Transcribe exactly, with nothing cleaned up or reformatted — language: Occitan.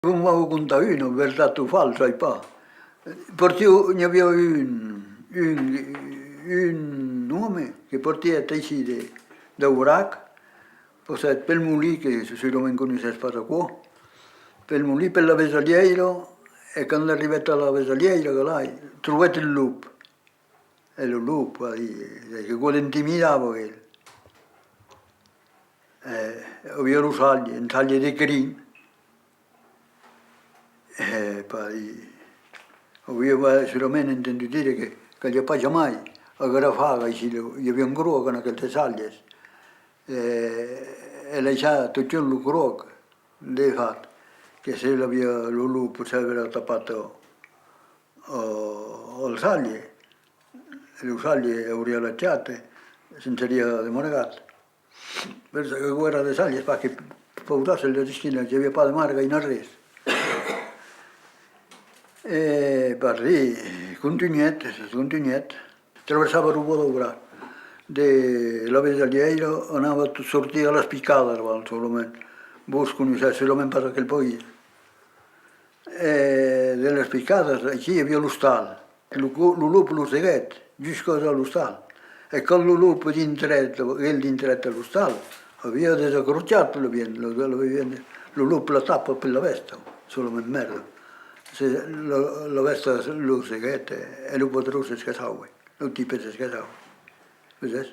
Vos vau contar una, vertat o fals, sai pas. Partiu, n'i aviá un, un, un òme que partia aicí de, d'Aubrac, passèt pel molin, que segurament coneissètz pas aquò, pel molin, per la Vesalièira, e quand arribèt a la Vesalièira, que lai, trobèt un lop. E lo lop, va dire, que quò l'intimidava, aquel. E aviá lo salier, un salier de crin. E, va dire, aviá, va, solament entendut dire que caliá pas jamai agrafar, aicí, lo, i aviá un cròc en aqueles saliers. E, e laissar totjorn lo cròc, de fach, que se l'aviá, lo lop s'aviá tapat al, al, al salier. Lo salier auriá lachat, se'n seriá demargat. Pensa que aquò èra de saliers, pas que pausasses las esquinas, i aviá pas de marga ni res. E pardí, contunhèt, contunhèt. Traversava lo bòsc d'Aubrac. De la Vesalièira anava tot sortir a las Picadas, val, solament. Vos coneissètz solament pas aquel país. E de las Picadas, aquí i aviá l'ostal. Lo co-, lo lop lo seguèt juscas a l'ostal. E quand lo lop dintrèt, el dintrèt a l'ostal, aviá desacrochat lo vent, lo, lo vent, lo lop la tapa per la vèsta, solament mèrda. Se, lo, la vèsta lo seguèt e, e lo patron s'escaçava, lo tipe s'escaçava. Vesètz?